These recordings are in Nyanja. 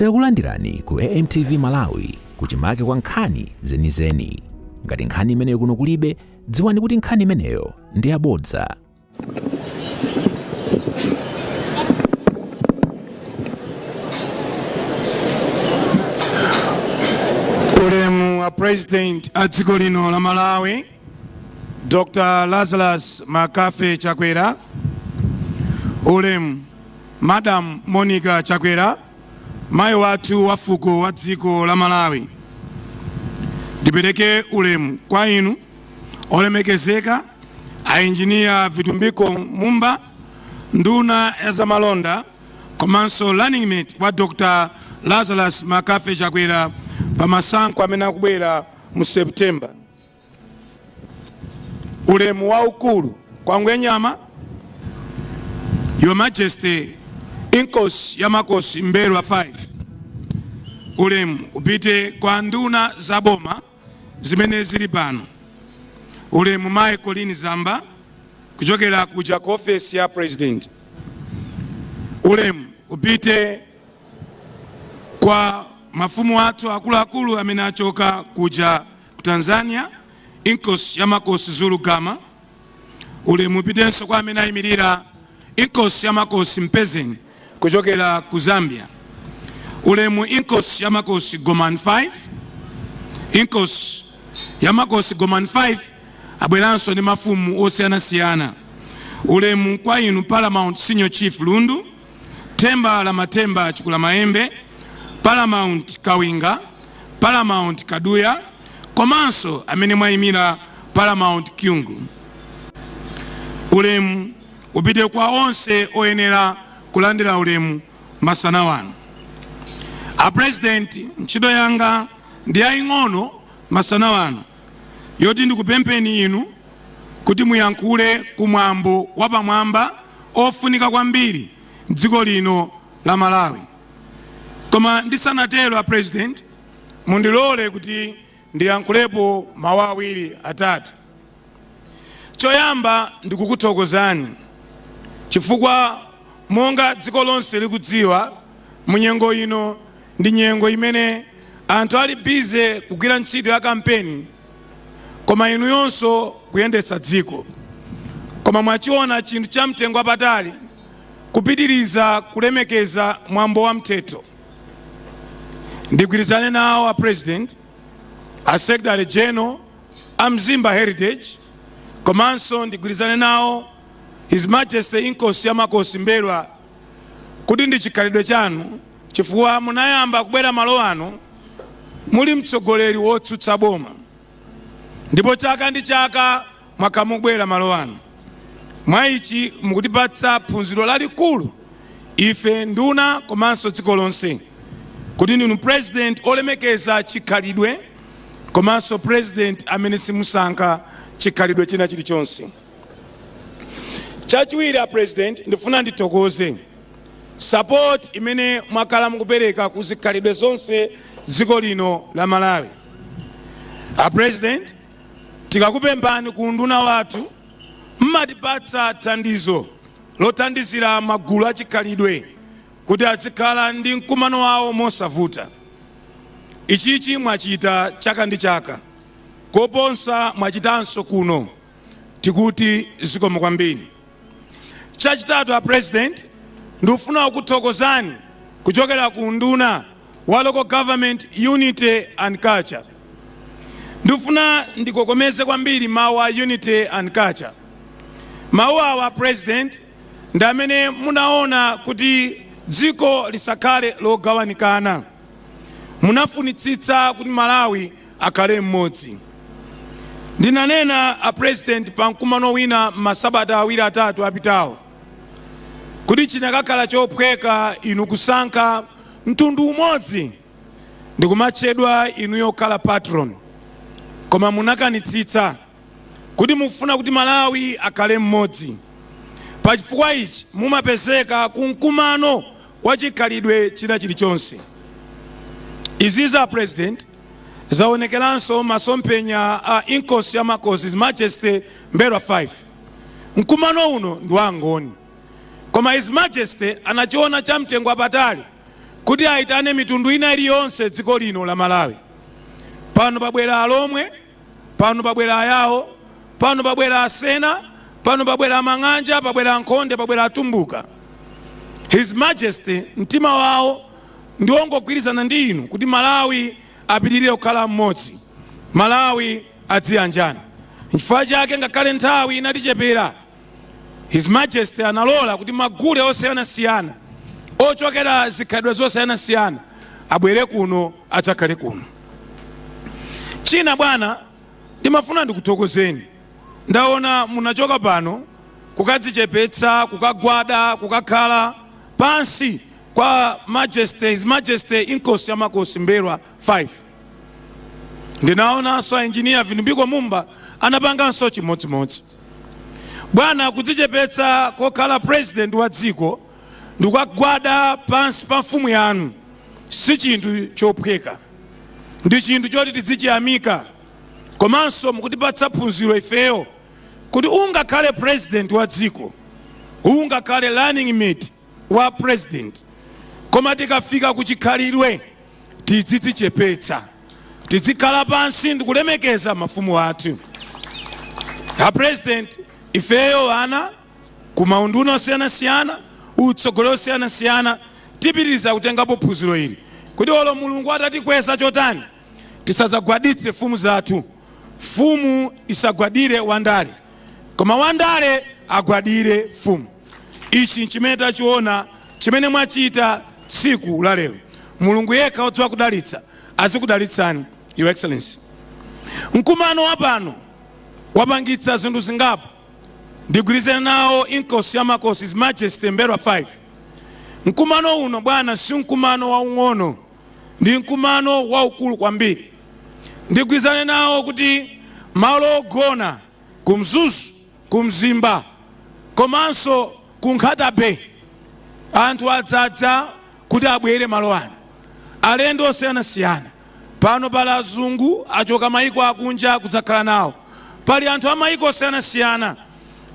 Takulandirani ku AMTV Malawi, kuchimake kwa nkhani zenizeni. Ngati nkhani imeneyo kuno kulibe, dziwani kuti nkhani imeneyo ndi yabodza. Ulemu wa President a dziko lino la Malawi, Dr Lazarus Makafe Chakwera. Ulemu Madam Monica Chakwera, mayi wathu wa fuko wa dziko la Malawi. Ndipereke ulemu kwa inu olemekezeka a Engineer Vitumbiko Mumba, nduna ya zamalonda komanso running mate wa Dr Lazarus Makafe Chakwera pa masankho amene akubwera mu September. Ulemu waukulu kwa Ngwenyama, Your Majesty Inkosi ya Makosi Mbelwa 5. Ulemu upite kwa nduna za boma zimene zili pano. Ulemu Mayi Colleen Zamba kuchokera kuja ku ofesi ya President. Ulemu upite kwa mafumu athu akuluakulu amene achoka kuja ku Tanzania, Inkosi ya Makosi Zulu Gama. Ulemu upitenso kwa amene ayimirira Inkosi ya Makosi Mpezeni kuchokera ku Zambia. Ulemu Inkosi ya Makosi Gomani 5. Inkosi ya Makosi Gomani 5 abweranso ndi mafumu osiyanasiyana. Ulemu kwa inu Paramount Senior Chief Lundu, Themba la Mathemba Chikula Maembe, Paramount Kawinga, Paramount Kaduya, komanso amene mwayimira Paramount Kyungu. Ulemu upite kwa onse oyenera kulandira ulemu masana wano. A President, ntchito yanga ndi yaying'ono masana wano yoti ndikupempheni inu kuti muyankhule kumwambo wapamwamba ofunika kwambiri mdziko lino la Malawi. Koma ndisanatero, a President, mundilole kuti ndiyankhulepo mawu awiri atatu. Choyamba, ndikukuthokozani chifukwa monga dziko lonse likudziwa, munyengo ino ndi nyengo imene anthu ali busy kugwira ntchito ya kampeni, koma inuyonso kuyendetsa dziko, koma mwachiona chinthu cha mtengo wapatali kupitiriza kulemekeza mwambo wa mthetho. Ndigwirizane nawo a President, a Secretary General a Mzimba Heritage, komanso ndigwirizane nawo His Majesty Inkosi ya Makosi Mbelwa kuti ndi chikhalidwe chanu, chifukwa munayamba kubwera malo ano muli mtsogoleri wotsutsa boma, ndipo chaka ndi chaka mwakhamubwera malo ano. Mwa ichi mukutipatsa phunziro lalikulu ife nduna komanso dziko lonse kuti ndinu President olemekeza chikhalidwe komanso President amene simusankha chikhalidwe china chilichonse. Chachiwiri, a President, ndifuna ndithokoze support imene mwakhala mukupereka ku zikhalidwe zonse dziko lino la Malawi. A President, tikakupemphani ku nduna wathu, mmatipatsa thandizo lothandizira magulu achikhalidwe kuti azikhala ndi mkumano wawo mosavuta. Ichichi mwachita chaka ndi chaka, koposa mwachitanso kuno. Tikuti zikomo kwambiri. Chachitatu, a President, ndikufuna kukuthokozani kuchokera ku nduna wa Local Government, Unity and Culture. Ndikufuna ndikokomeze kwambiri mawu a unity and culture. Mawu awa, President, ndi amene munaona kuti dziko lisakhale logawanikana. Munafunitsitsa kuti Malawi akhale mmodzi. Ndinanena, a President, pa mkumano wina masabata 2 3 apitawo kuti chinakakhala chophweka inu kusankha mtundu umodzi ndikumatchedwa inu yokhala patron, koma munakanitsitsa kuti mufuna kuti Malawi akhale mmodzi. Pachifukwa ichi mumapezeka ku mkumano wa chikhalidwe china chilichonse. Izizi, a President, zaonekeranso masomphenya a Inkosi ya Makosi, His Majesty Mbelwa 5. Mkumano uno ndi wa Angoni, koma His Majesty anachiona cha mtengo wapatali Kuti ayitane mitundu ina iliyonse dziko lino la Malawi. Pano pabwera Alomwe, pano pabwera Ayawo, pano pabwera Asena, pano pabwera Mang'anja, pabwera Nkhonde, pabwera Atumbuka. His Majesty mtima wawo ndi wongogwirizana ndi inu kuti Malawi apitirire kukhala mmodzi, Malawi adziyanjana. Nchifukwa chake ngakhale nthawi inatichepera, His Majesty analola kuti magule osiyanasiyana ochokera zikhalidwe zosiyanasiyana abwere kuno, adzakhale kuno. China bwana, ndimafuna ndikuthokozeni. Ndaona munachoka pano kukadzichepetsa, kukagwada, kukakhala pansi kwa Majesty, His Majesty Inkosi ya Makosi Mbelwa 5. Ndinaonanso Engineer Vitumbiko Mumba anapanganso chimodzimodzi. Bwana, kudzichepetsa kokhala president wa dziko ndikukagwada pansi pa mfumu yanu si chinthu chophweka, ndi chinthu choti tidzichiyamika. Komanso mukutipatsa phunziro ifeyo kuti ungakhale president wa dziko, ungakhale running mate wa president, koma tikafika kuchikhalidwe tidzidzichepetsa, tizikhala pansi ndikulemekeza mafumu athu. A President, ifeyo ana kumaunduna osiyanasiyana, utsogoleri osiyanasiyana, tipitiriza kutengapo phunziro ili kuti olo Mulungu atatikweza chotani, tisadzagwaditse mfumu zathu. Mfumu isagwadire wandale, koma wandale agwadire mfumu. Ichi chimene tachiona chimene mwachita tsiku la lero, Mulungu yekha odziwa kudalitsa azikudalitsani, Your Excellency. Mkumano wa pano wapangitsa zinthu zingapo. Ndigwirizane nawo Inkosi ya Makosi, His Majesty Mbelwa 5. Mkumano uno bwana si mkumano waung'ono, ndi mkumano waukulu kwambiri. Ndigwirizane nawo kuti malo ogona ku Mzuzu, ku Mzimba komanso ku Nkhata Bay, anthu adzadza kuti abwere malo ano, alendo osiyanasiyana. Pano pali azungu achoka mayiko akunja kudzakhala nawo, pali anthu a mayiko osiyanasiyana,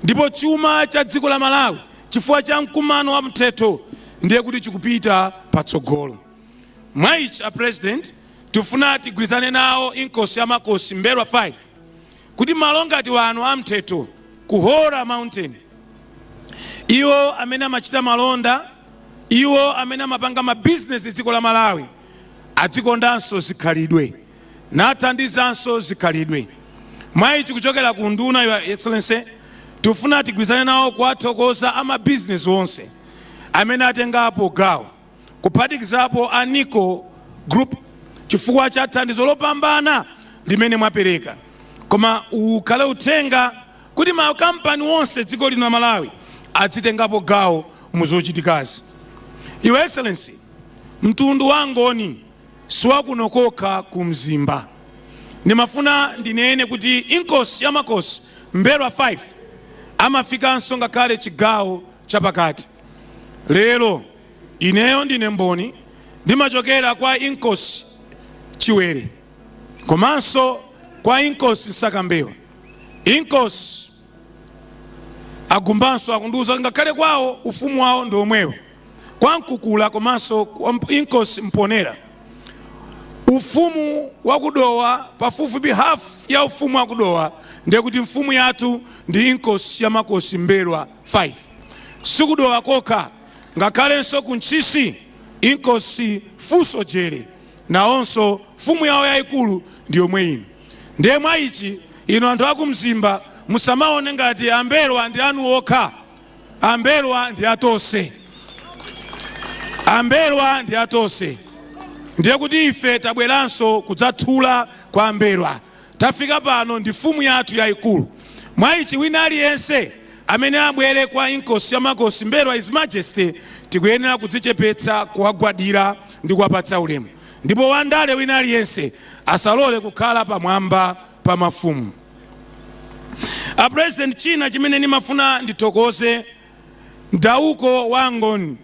ndipo chuma cha dziko la Malawi chifukwa cha mkumano wa mthetho ndiye kuti chikupita patsogolo. Mwa ichi, a President, tifuna tigwirizane nawo Inkosi ya Makosi Mbelwa 5 kuti malo ngati wano a mthetho ku Hora Mountain, iwo amene amachita malonda, iwo amene amapanga mabizinesi dziko la Malawi, adzikondanso zikhalidwe nathandizanso zikhalidwe. Mwa ichi, kuchokera ku nduna, Your Excellency, tifuna tigwirizane nawo kuwathokoza amabizinesi onse amene atengapo gawo, kuphatikizapo a Nico Group, chifukwa cha thandizo lopambana limene mwapereka. Koma ukhale uthenga kuti makampani onse dziko lino la Malawi adzitengapo gawo muzochitikazi. Your Excellency, mtundu wa Ngoni siwakuno kokha ku Mzimba. Ndimafuna ndinene kuti Inkosi ya Makosi Mbelwa 5 amafikanso ngakhale chigawo chapakati. Lero ineyo ndine mboni, ndimachokera kwa Inkosi Chiwere komanso kwa Inkosi Nsakambewa. Inkosi Agumbanso akundiuza ngakhale kwawo ufumu wawo ndi omwewo kwa Mkukula, komanso kwa Inkosi Mponera. Ufumu wakudowa, pafupifupi hafu ya ufumu wakudowa, ndiye kuti mfumu yathu ndi Inkosi ya Makosi Mbelwa 5. Sikudowa kokha, ngakhalenso ku Ntchisi Inkosi Fuso Jere nawonso mfumu yawo yayikulu ndi yomwe ino. Ndiye mwa ichi, ino anthu akumzimba musamaone ngati Ambelwa ndi anu okha. Ambelwa ndi atonse, Ambelwa ndi atonse. Ndiye kuti ife tabweranso kudzathula kwa Ambelwa. Tafika pano ndi mfumu yathu yayikulu. Mwa ichi, wina aliyense amene abwere kwa Inkosi ya Makosi Mbelwa, His Majesty, tikuyenera kudzichepetsa, kuwagwadira ndi kuwapatsa ulemu, ndipo wandale wina aliyense asalole kukhala pamwamba pa mafumu. A President, china chimene ndimafuna ndithokoze, mdauko wa Ngoni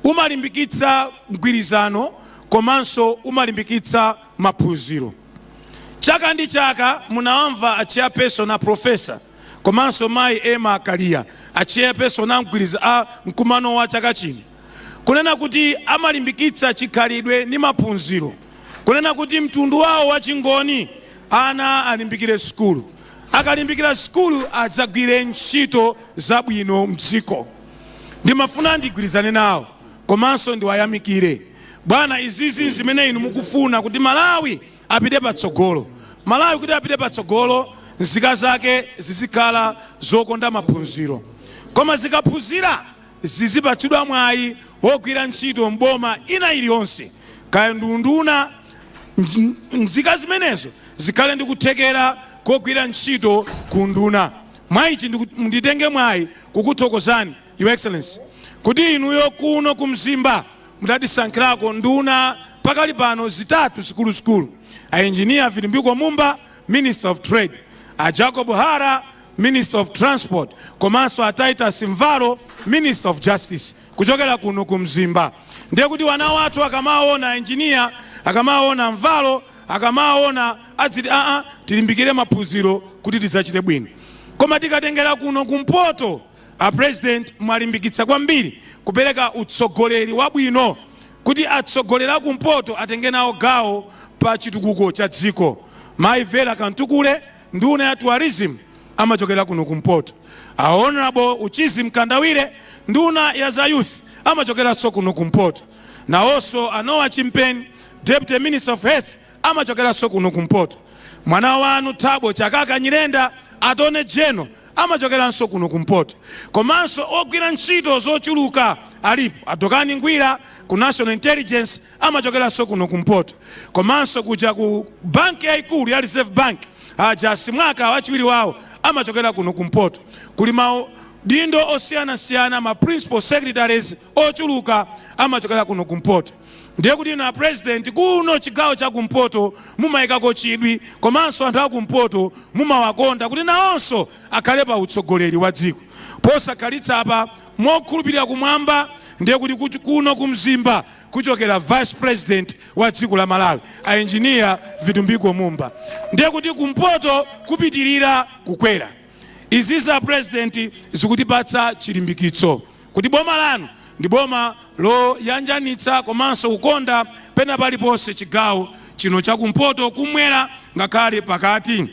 umalimbikitsa mgwirizano komanso umalimbikitsa maphunziro. Chaka ndi chaka munawamva a chairperson, a professor, komanso mayi Emma Kaliya, a chairperson a mgwiriza a mkumano wa chaka chino, kuti Kunena kuti amalimbikitsa chikhalidwe ndi maphunziro, kunena kuti mtundu wawo wachingoni ana alimbikire sukulu, akalimbikira sukulu adzagwire ntchito zabwino mdziko. Ndimafuna ndigwirizane nawo komanso ndiwayamikire bwana. Izizi zimene inu mukufuna kuti Malawi apite patsogolo. Malawi kuti apite patsogolo, nzika zake zizikhala zokonda maphunziro, koma zikaphunzira zizipatsidwa mwayi wogwira ntchito mboma ina iliyonse, kaya ndunduna. Nzika zimenezo zikhale ndi kuthekera kogwira ntchito ku nduna. Mwayichi nditenge mwayi kukuthokozani, Your Excellency, kuti inuyo kuno kumzimba mudatisankhirako nduna pakali pano zitatu zikuluzikulu: a Engineer Vitumbiko Mumba, Minister of Trade, a Jacob Hara, Minister of Transport, komanso a Titus Mvalo, Minister of Justice, kuchokera kuno kumzimba. Ndiye kuti wana wathu akamaona engineer, akamaona Mvalo, akamaona, adziti, "Aa, tilimbikire maphunziro kuti tidzachite bwino." Koma tikatengera kuno kumpoto, a President, mwalimbikitsa kwambiri kupereka utsogoleri wabwino kuti atsogoleri akumpoto atenge nawo gawo pa chitukuko cha dziko. Mayi Vera Kantukule, nduna ya Tourism, amachokera kuno kumpoto. A Honorable Uchizi Mkandawire, nduna ya za Youth, amachokeranso kuno kumpoto. Nawonso a Noah Chimpeni, Deputy Minister of Health, amachokeranso kuno kumpoto. Mwana wanu Thabo Chakaka Nyirenda, Attorney General, amachokeranso kuno kumpoto. Komanso ogwira ntchito zochuluka alipo. Adokani Ngwira ku National Intelligence amachokeranso kuno kumpoto. Komanso kuja ku banki yayikulu ya Reserve Bank, aja Simwaka, wachiwiri wawo amachokera kuno kumpoto. Kuli maudindo osiyanasiyana, ma principal secretaries ochuluka amachokera kuno kumpoto. Ndiye kuti inu a President, kuno chigawo cha kumpoto mumayikako chidwi, komanso anthu akumpoto mumawakonda kuti nawonso akhale pa utsogoleri wa dziko. Posakhalitsa apa, mokhulupirira kumwamba, ndiye kuti kuno kumzimba kuchokera Vice President wa dziko la Malawi, a Engineer Vitumbiko Mumba. Ndiye kuti kumpoto kupitirira kukwera. Izi za President zikutipatsa chilimbikitso kuti boma lanu ndi boma loyanjanitsa komanso kukonda pena paliponse chigawo chino chakumpoto, kumwera, ngakhale pakati.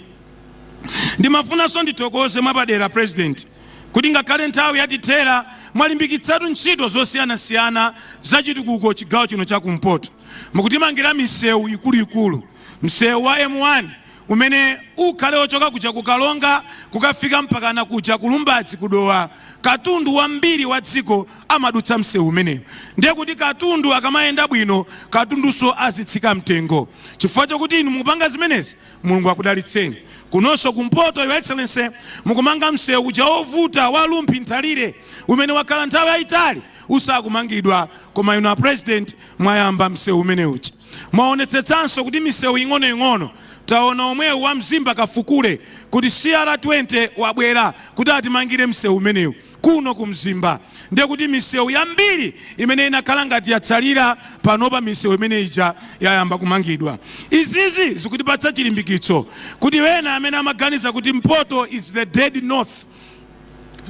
Ndimafunanso ndithokoze mwapadera, President, kuti ngakhale nthawi yatithera, mwalimbikitsatu ntchito zosiyanasiyana zachitukuko chigawo chino chakumpoto. Mukutimangira misewu ikuluikulu, msewu wa M1 umene ukhale ochoka kuja kukalonga kukafika mpakana kuja kulumbadzi kudowa. Katundu wambiri wa dziko amadutsa msewu umenewu. Ndiye kuti katundu akamayenda bwino, katundunso azitsika mtengo. Chifukwa chokuti inu mukupanga zimenezi, Mulungu akudalitseni. Kunonso kumpoto, Your Excellency, mukumanga msewu uja wovuta wa Rumphi Nthalire umene wakhala nthawi yayitali usakumangidwa, koma inu a President mwayamba msewu umene uja. Mwaonetsetsanso kuti misewu ing'onoing'ono, taona omwewu wa Mzimba Kafukule, kuti CR20 wabwera kuti atimangire msewu umenewu kuno kumzimba. Ndiye kuti misewu yambiri imene inakhala ngati yatsalira, panopa misewu imene ija yayamba kumangidwa. Izizi zikutipatsa chilimbikitso kuti wena amene amaganiza kuti Mpoto is the dead north,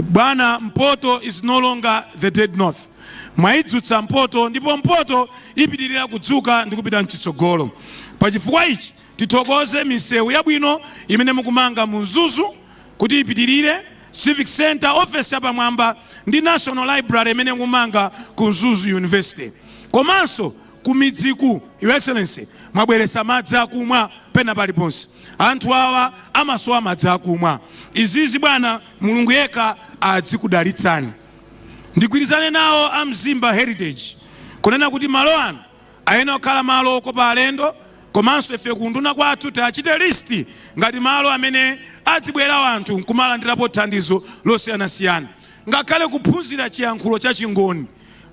bwana, Mpoto is no longer the dead north. Mwayidzutsa Mpoto, ndipo Mpoto ipitirira kudzuka ndi kupita mchitsogolo. Pachifukwa ichi tithokoze misewu yabwino imene mukumanga mu Mzuzu kuti ipitirire, Civic Center, office yapamwamba ndi National Library imene mukumanga ku Mzuzu University. Komanso ku midziku, Your Excellency, mwabweretsa madzi akumwa pena paliponse. Anthu awa amasowa madzi akumwa. Izizi, bwana, Mulungu yekha adzikudalitsani. Ndigwirizane nawo a Mzimba Heritage kunena kuti malo ano ayenera kukhala malo okopa alendo. Komanso ife kunduna kwathu tiachite list ngati malo amene adzibwera anthu nkumalandirapo thandizo losiyanasiyana, ngakhale kuphunzira chiyankhulo cha Chingoni.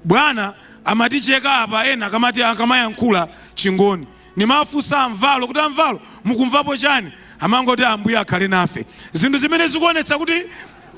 Bwana, amaticheka apa ena akamati akamayankhula Chingoni. Nimafunsa amvalo kuti, "Amvalo, mukumvapo chani?" Amangoti, "Ambuye akhale nafe." Zinthu zimene zikuonetsa kuti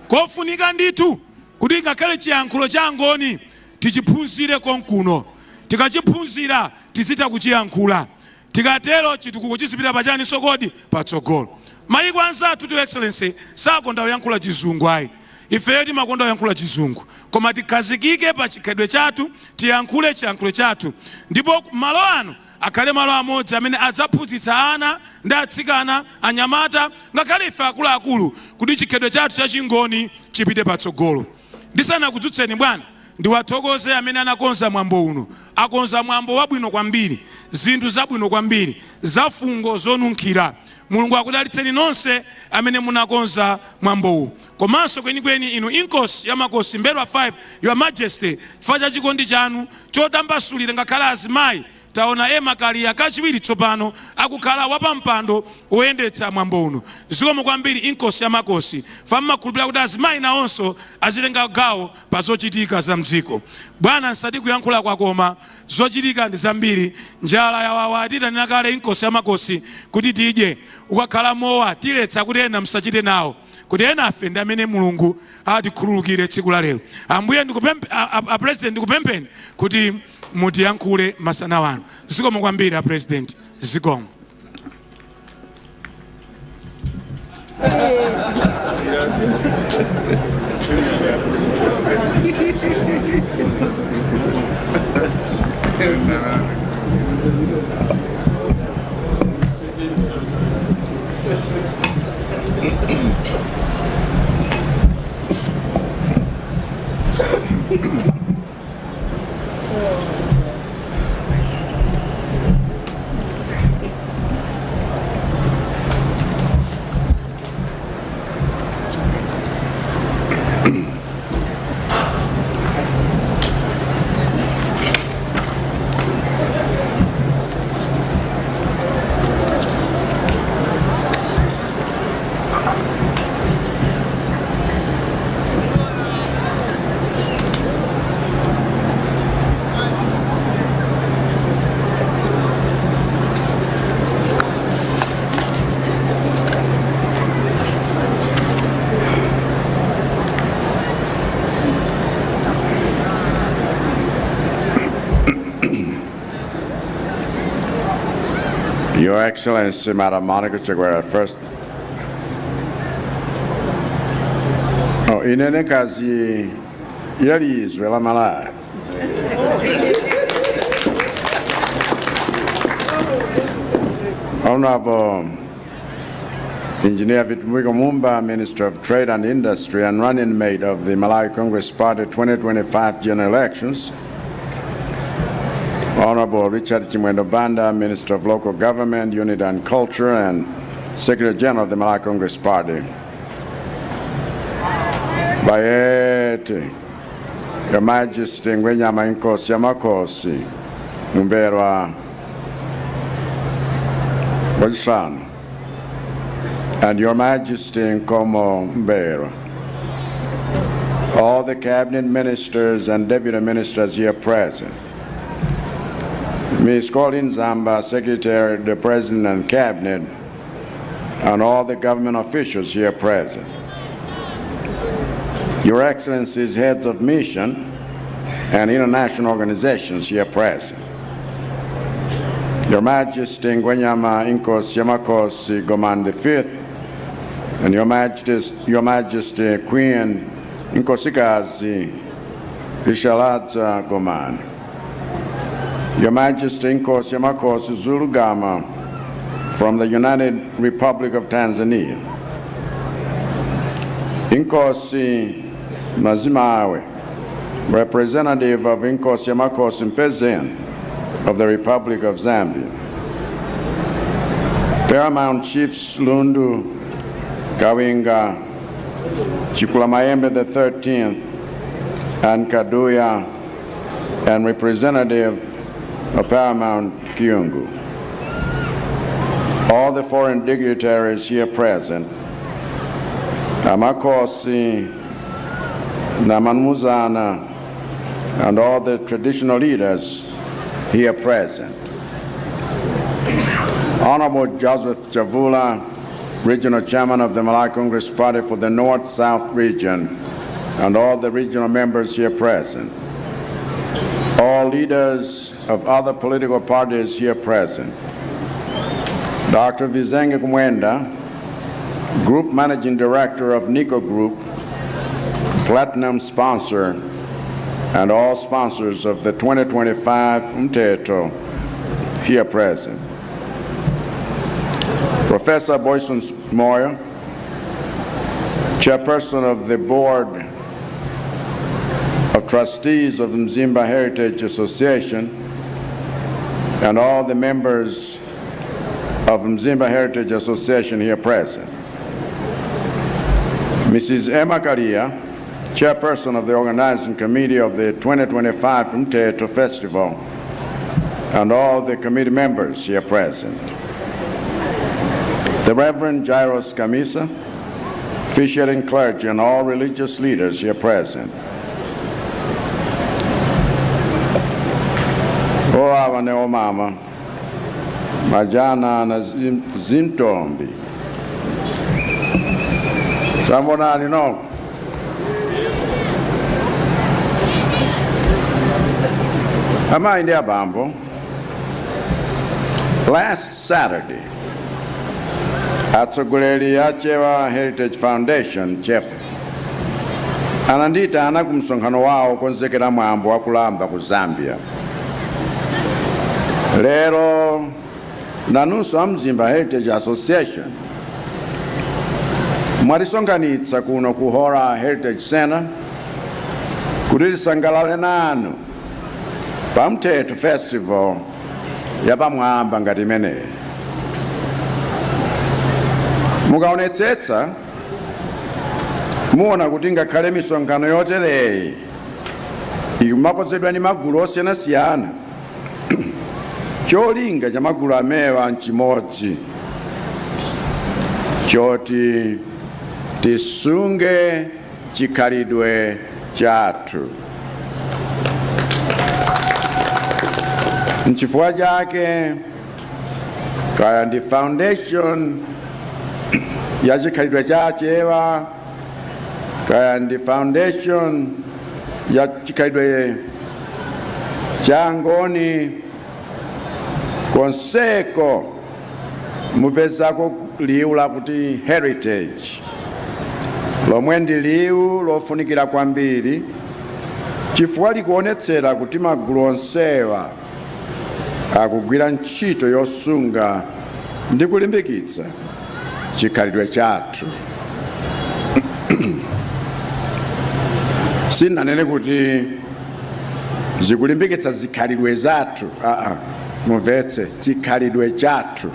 kofunika ndithu kuti ngakhale chiyankhulo cha Ngoni tichiphunzire konkuno. Tikachiphunzira tizitha kuchiyankhula. Tikatero chitukuko chizipita pachani sokodi patsogolo. Mayiko anzathu, Your Excellency, sakonda kuyankhula Chizungu ayi. Ifeyo timakonda kuyankhula Chizungu, koma tikhazikike pa chikhalidwe chathu, tiyankhule chiyankhulo chathu, ndipo malo ano akhale malo amodzi amene adzaphunzitsa ana ndi atsikana, anyamata, ngakhale ife akuluakulu, kuti chikhalidwe chathu chachingoni chipite patsogolo. Ndisanakudzutseni bwana, ndiwathokoze amene anakonza mwambo uno. Akonza mwambo wabwino kwambiri, zinthu zabwino kwambiri, zafungo zonunkhira. Mulungu akudalitseni nonse amene munakonza mwambo uwu, komanso kwenikweni inu Inkosi ya Makosi Mbelwa 5, Your Majesty, chifukwa cha chikondi chanu chotambasulira ngakhale azimayi. Taona Emma Kaliya kachiwiri tsopano akukhala wapampando woyendetsa mwambo uno. Zikomo kwambiri, Inkosi ya Makosi, fammakhulupirira kuti azimayi nawonso azitenga gawo pa zochitika za mdziko. Bwana, nsati kuyankhula kwakoma, zochitika ndi zambiri. Njala yawawa, atitanena kale Inkosi ya Makosi kuti tidye. Ukakhala mowa tiletsa kuti ena msachite nawo, kuti ena afe ndi amene Mulungu atikhululukire tsiku la lero. Ambuye, a President, ndikupempheni kuti mutiyankhule masana wano. Zikomo kwambiri, a President, zikomo. Your Excellency, Madam Monica Chakwera, first. Oh, inenekazi yelizwe la Malawi. Honorable Engineer Vitumbiko Mumba, Minister of Trade and Industry and running mate of the Malawi Congress Party 2025 general elections. Honorable Richard Chimwendo Banda, Minister of Local Government, Unity and Culture, and Secretary General of the Malawi Congress Party. Bayete, Your Majesty Ngwenyama Inkosi Yamakosi, M'mbelwa Wachisanu, and Your Majesty Nkomo M'mbelwa. All the cabinet ministers and deputy ministers here present. Ms. Colleen Zamba, Secretary to the President and Cabinet, and all the government officials here present. Your Excellencies, heads of mission and international organizations here present. Your Majesty Ngwenyama Inkosi Yamakosi Gomani V, and Your Majesty Queen Inkosikazi Rishaladza Gomani. Your Majesty Inkosi Yamakosi Zulu Gama from the United Republic of Tanzania. Inkosi Mazimawe, representative of Inkosi Yamakosi Mpezeni of the Republic of Zambia. Paramount Chiefs Lundu, Kawinga, Chikulamayembe the 13th, and Kaduya, and representative of Paramount Kyungu. All the foreign dignitaries here present, Amakosi, Namanmuzana, and all the traditional leaders here present. Honorable Joseph Chavula, Regional Chairman of the Malawi Congress Party for the North-South region, and all the regional members here present. All leaders of other political parties here present. Dr. Vizenge Kumwenda, Group Managing Director of Nico Group, Platinum sponsor, and all sponsors of the 2025 Umthetho here present. Professor Boyson Moyo, Chairperson of the Board of Trustees of Mzimba Heritage Association, and all the members of Mzimba Heritage Association here present. Mrs. Emma Karia, Chairperson of the Organizing Committee of the 2025 Umthetho Festival, and all the committee members here present. The Reverend Jairus Kamisa, officiating clergy, and all religious leaders here present. Obaba ne omama, majana na zintombi. Sanibonani no. Amayi ndi abambo, last Saturday, atsogoleri a Chewa Heritage Foundation, CHEF, anandiyitana ku msonkhano wawo okonzekera mwambo wa kulamba ku Zambia. Lero nanunso a Mzimba Heritage Association mwatisonkhanitsa kuno ku Hora Heritage Center kuti tisangalale nanu pa Mthetho Festival yapamwamba ngati imeneyi. Mukaonetsetsa muona kuti ngakhale misonkhano yotereyi ikumakonzedwa ndi magulu osiyanasiyana, cholinga cha magulu amewa nchimodzi, choti tisunge chikhalidwe chathu. Nchifukwa chake kaya ndi foundation ya chikhalidwe cha Chewa, kaya ndi foundation ya chikhalidwe cha Ngoni, konseko mupezako liwu lakuti heritage, lomwe ndi liwu lofunikira kwambiri chifukwa likuonetsera kuti magulu onsewa akugwira ntchito yosunga ndi kulimbikitsa chikhalidwe chathu. Sinanene kuti zikulimbikitsa zikhalidwe zathu, aa, mumvetse, chikhalidwe chathu,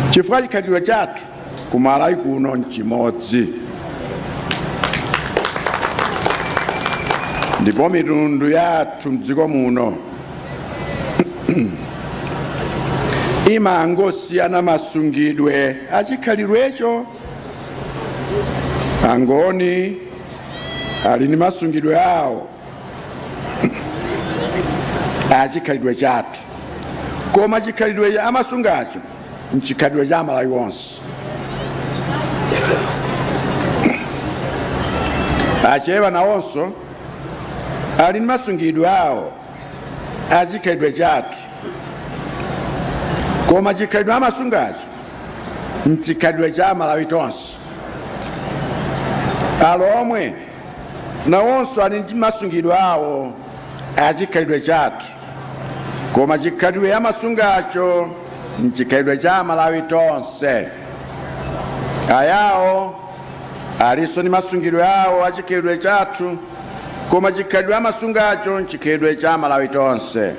chifukwa chikhalidwe chathu ku Malawi kuno nchimodzi, ndipo mitundu yathu mdziko muno imangosiyana masungidwe achikhalidwecho. Angoni ali ndi masungidwe awo achikhalidwe chathu, koma chikhalidwe amasungacho nchikhalidwe cha Amalawi onse. Achewa nawonso ali ndi masungidwe awo achikhalidwe chathu, koma chikhalidwe amasungacho nchikhalidwe cha Amalawi tonse. Alomwe nawonso ali ndi masungidwe awo achikhalidwe chathu, koma chikhalidwe amasungacho nchikhalidwe cha Amalawi tonse. Ayawo alinso ndi masungidwe awo achikhalidwe chathu, koma chikhalidwe amasungacho nchikhalidwe cha Amalawi tonse.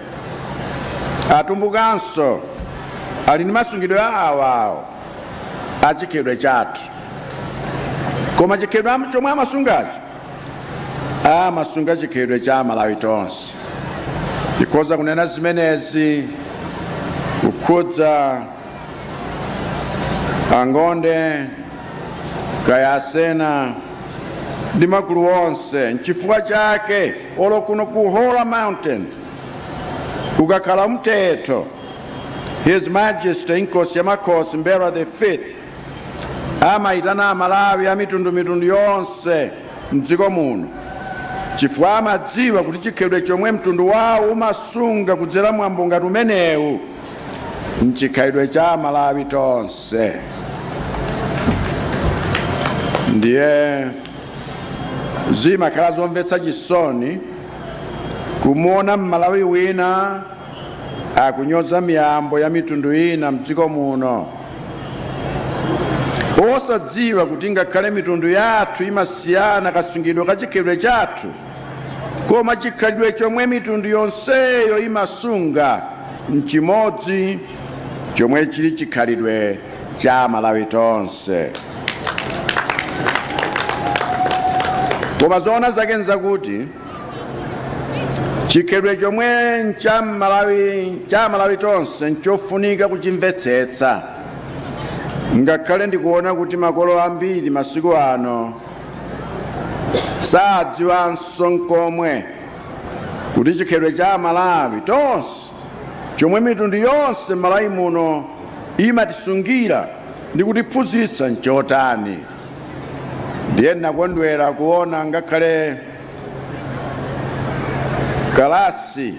Atumbukanso ali ndi masungidwe awo awo achikhalidwe chathu, koma chikhalidwe chomwe amasungacho amasunga chikhalidwe cha Amalawi tonse. Tikhoza kunena zimenezi kukhudza Angonde, kaya Asena ndi magulu onse. Nchifukwa chake olo kuno ku Hora Mountain kukakhala mthetho, His Majesty Inkosi ya Makhosi M'mbelwa the Fifth amayitana Amalawi a mitundumitundu yonse mdziko muno, chifukwa amadziwa kuti chikhalidwe chomwe mtundu wawo umasunga kudzera mwambo ngati umenewu nchikhalidwe cha Amalawi tonse. Ndiye Zimakhala zomvetsa chisoni kumuona Mmalawi wina akunyoza miyambo ya mitundu ina mdziko muno, osadziwa kuti ngakhale mitundu yathu imasiyana kasungidwe ka chikhalidwe chathu, koma chikhalidwe chomwe mitundu yonseyo imasunga nchimodzi, chomwe chili chikhalidwe cha Malawi tonse. Koma zoona zake nzakuti chikhalidwe chomwe ncha Malawi, cha Malawi tonse, nchofunika kuchimvetsetsa, ngakhale ndikuona kuti makolo ambiri masiku ano sadziwanso nkomwe kuti chikhalidwe cha Malawi tonse, chomwe mitundu yonse Malawi muno imatisungira ndi kutiphunzitsa, nchotani. Ndiye ndinakondwera kuona ngakhale kalasi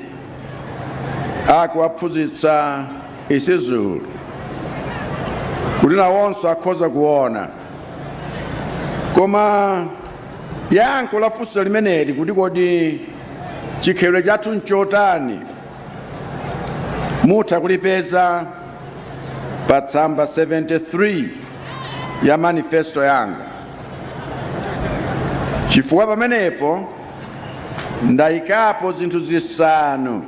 akuwaphunzitsa isiZulu kuti nawonso akhoza kuona. Koma yankho la funso limeneli, kuti kodi chikhalidwe chathu nchotani, mutha kulipeza pa tsamba 73 ya manifesto yanga, chifukwa pamenepo ndayikapo zinthu zisanu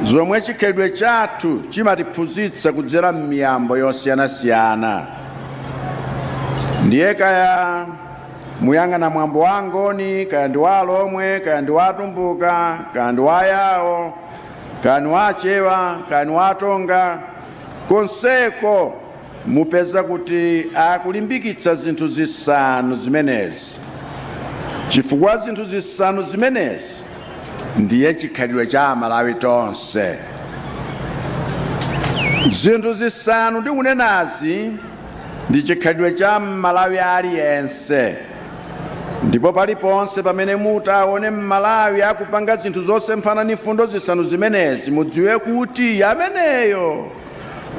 zomwe chikhalidwe chathu chimatiphunzitsa kudzera m'miyambo yosiyanasiyana. Ndiye kaya muyang'ana mwambo wa Ngoni, kaya ndi wa Alomwe, kaya ndi wa Atumbuka, kaya ndi wa Ayao, kaya ndi wa Achewa, kaya ndi wa Atonga, konseko mupeza kuti akulimbikitsa zinthu zisanu zimenezi, chifukwa zinthu zisanu zimenezi ndiye chikhalidwe cha Amalawi tonse. Zinthu zisanu ndikunenazi ndi chikhalidwe cha Mmalawi aliyense, ndipo paliponse pamene mutaone Mmalawi akupanga zinthu zosemphana ndi mfundo zisanu zimenezi, mudziwe kuti ameneyo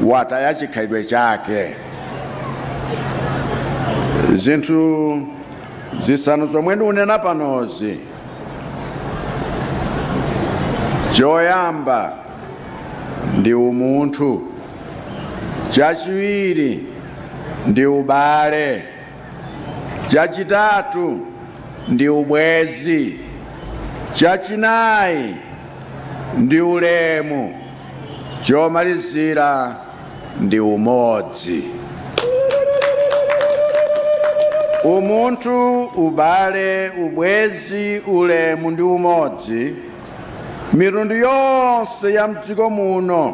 wataya chikhalidwe chake. Zinthu zisanu zomwe ndikunena panozi: choyamba ndi umunthu, chachiwiri ndi ubale, chachitatu ndi ubwezi, chachinayi ndi ulemu, chomalizira ndi umodzi. Umunthu, ubale, ubwezi, ulemu ndi umodzi, mitundu yonse ya mdziko muno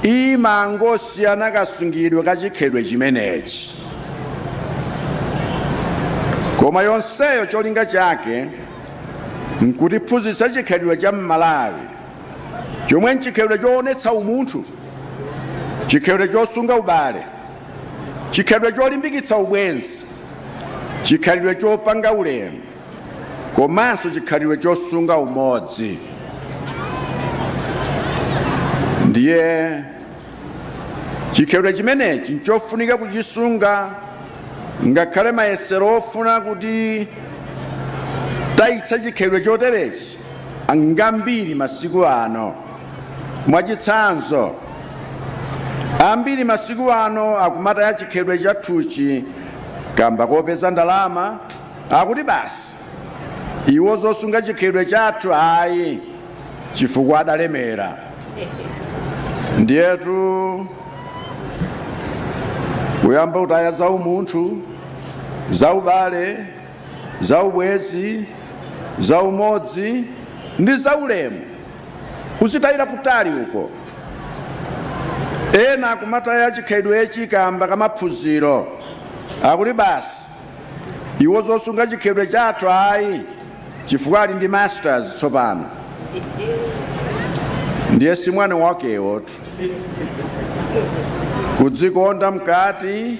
imangosiyana kasungidwe ka chikhalidwe chimenechi, koma yonseyo cholinga chake nkutiphunzitsa chikhalidwe cha Mmalawi, chomwe nchikhalidwe choonetsa umunthu, chikhalidwe chosunga ubale, chikhalidwe cholimbikitsa ubwenzi, chikhalidwe chopanga ulemu, komanso chikhalidwe chosunga umodzi. Ndiye chikhalidwe chimenechi nchofunika kuchisunga, ngakhale mayesero ofuna kuti tayitsa chikhalidwe choterechi ngambiri masiku ano. Mwachitsanzo, ambiri masiku ano akumataya chikhalidwe chathuchi kamba kopeza ndalama. Akuti basi, iwo zosunga chikhalidwe chathu ayi, chifukwa adalemera. Ndiyetu kuyamba kutaya za umunthu, za ubale, za ubwezi, za umodzi ndi za ulemu, kuzitayira kutali uko. Ena akumataya chikhalidwechi kamba kamaphunziro. Akuti basi, iwo zosunga chikhalidwe chathu ayi, chifukwa ali ndi masters tsopano. Ndiye si mwana wakewotu. Kudzikonda mkati,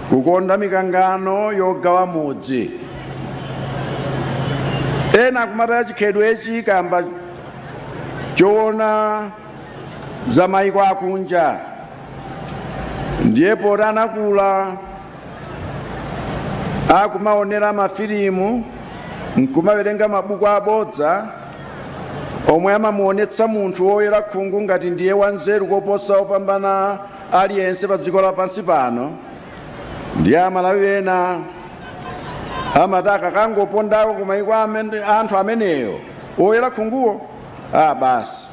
kukonda mikangano yogawa mudzi. Ena akumataya chikhalidwechi kamba choona za maiko akunja. Ndiye poti anakula akumaonera mafilimu Nkumawerenga mabuku abodza omwe amamuonetsa munthu woyera khungu ngati ndiye wanzeru koposa opambana aliyense pa dziko lapansi pano. Ndiye Amalawi ena amati akakangopondako kumayiko anthu ameneyo oyera khunguwo, basi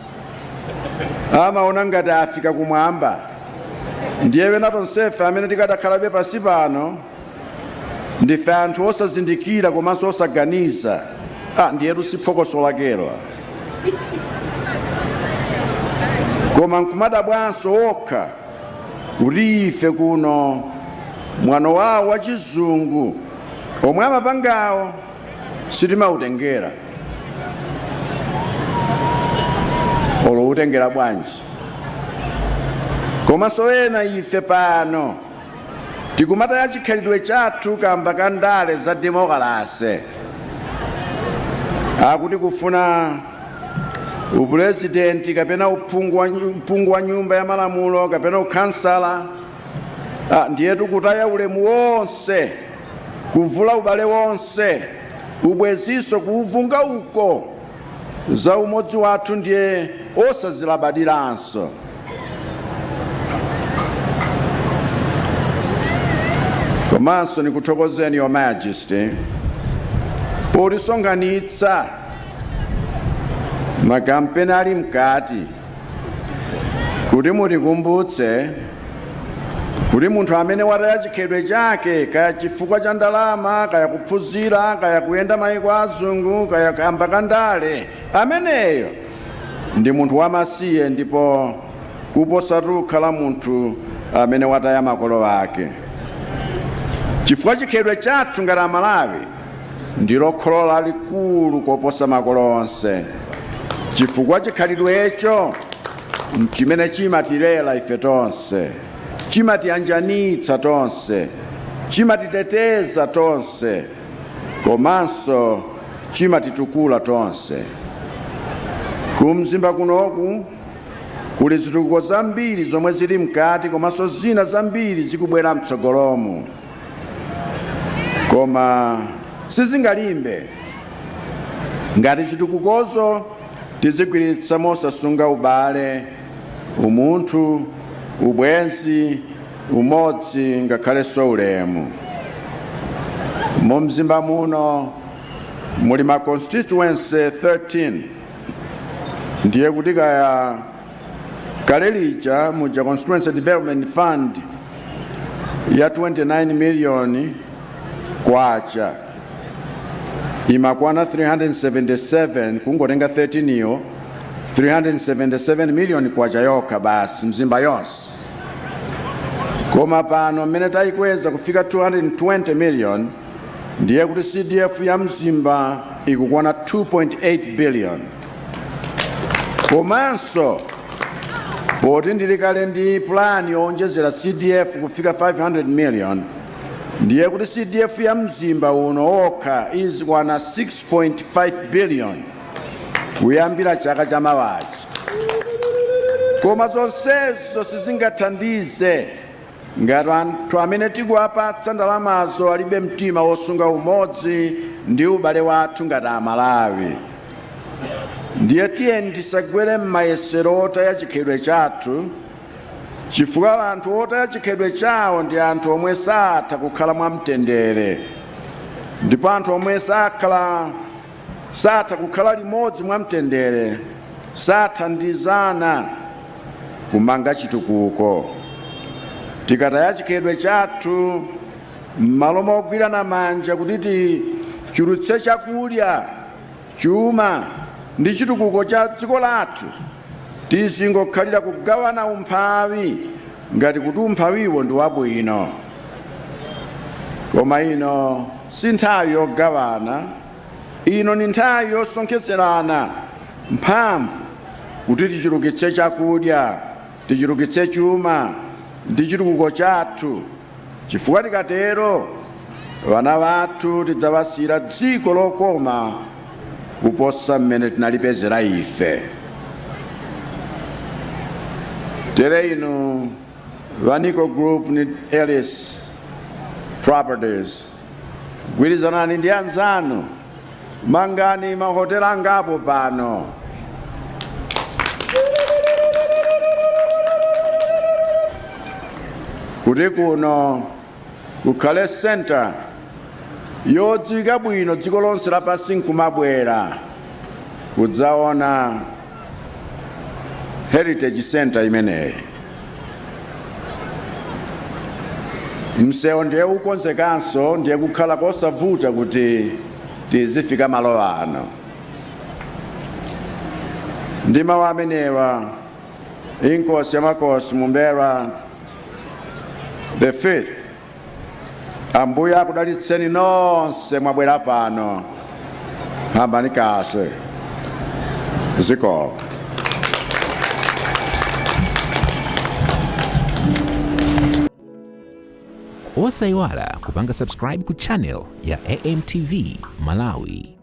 amaona ngati afika kumwamba. Ndiye wena tonsefe amene tikadakhalabe pansi pano ndife anthu osazindikira komanso osaganiza. Ndiyetu si phokoso lakelo, koma nkumadabwanso okha kuti ife kuno mwano wawo wa chizungu omwe amapangawo sitimautengera. Olo utengera bwanji? Komanso ena ife pano tikumataya chikhalidwe chathu kamba ka ndale za demokalase, akuti kufuna upurezidenti kapena uphungu wa nyumba ya malamulo kapena ukhansala. Ndiyetu kutaya ulemu wonse, kuvula ubale wonse, ubwezinso kuuvunga uko. Za umodzi wathu ndiye osazilabadiranso. Komanso nikuthokozeni, Your Majesty, potisonkhanitsa makampeni ali mkati kuti mutikumbutse kuti munthu amene wataya chikhalidwe chake, kaya chifukwa cha ndalama, kaya kuphunzira, kaya kuyenda mayiko azungu, kaya kamba ka ndale, ameneyo ndi munthu wamasiye ndipo kuposatu kukhala munthu amene wataya makolo ake, chifukwa chikhalidwe chathu ngati Amalawi ndilo kholo lalikulu koposa makolo onse, chifukwa chikhalidwecho nchimene chimatilera ife tonse, chimatiyanjanitsa tonse, chimatiteteza tonse, komanso chimatitukula tonse. Ku Mzimba kunoku kuli zitukuko zambiri zomwe zili mkati komanso zina zambiri zikubwera mtsogolomu, koma sizingalimbe ngati zitukukozo tizigwiritsa mosasunga ubale, umunthu, ubwenzi, umodzi ngakhalenso ulemu. Mu Mzimba muno muli ma constituency 13. Ndiye kuti kaya kale lija muja Constituency Development Fund ya 29 million kwacha imakwana 377, kungotenga 13 iyo, 377 million kwacha yokha basi Mzimba yonse. Koma pano mmene tayikweza kufika 220 million, ndiye kuti CDF ya Mzimba ikukwana 2.8 billion. Komanso poti ndili kale ndi plan yowonjezera CDF kufika 500 million, ndiye kuti CDF ya Mzimba uno wokha izikwana 6.5 billion kuyambira chaka cha mawachi. Koma zonsezo sizingathandize ngati anthu amene tikuwapatsa ndalamazo alibe mtima wosunga umodzi ndi ubale wathu ngati Amalawi. Ndiye tiyeni tisagwere m'mayesero otaya chikhalidwe chathu, chifukwa anthu otaya chikhalidwe chawo ndi anthu omwe satha kukhala mwamtendere, ndipo anthu omwe satha kukhala limodzi mwamtendere sathandizana kumanga chitukuko. Tikataya chikhalidwe chathu, m'malo mogwirana manja kuti tichulutse chakudya, chuma ndi chitukuko cha dziko lathu, tizingokhalira kugawana umphawi ngati kuti umphawiwo ndi wabwino. Koma ino si nthawi yogawana, ino ni nthawi yosonkhetserana mphamvu kuti tichulukitse chakudya, tichulukitse chuma ndi chitukuko chathu, chifukwa tikatero vana vathu tidzawasiyira dziko lokoma kuposa mmene tinalipezera ife. Tere inu va Nico Group ni Ellis Properties, gwirizanani ndi anzanu Mangani mahotela angapo pano. Kuti kuno kukhale center yodziwika bwino dziko lonse lapansi nkumabwera kudzaona heritage center imeneyi. Msewu ndiye ukonzekanso, ndiye kukhala kosavuta kuti tizifika malo ano. Ndi mawu amenewa, Inkosi ya Makosi Mumbera the fifth, Ambuye akudalitseni nonse mwabwera pano. Hambani kahle. Zikomo. Osayiwala kupanga subscribe ku channel ya AMTV Malawi.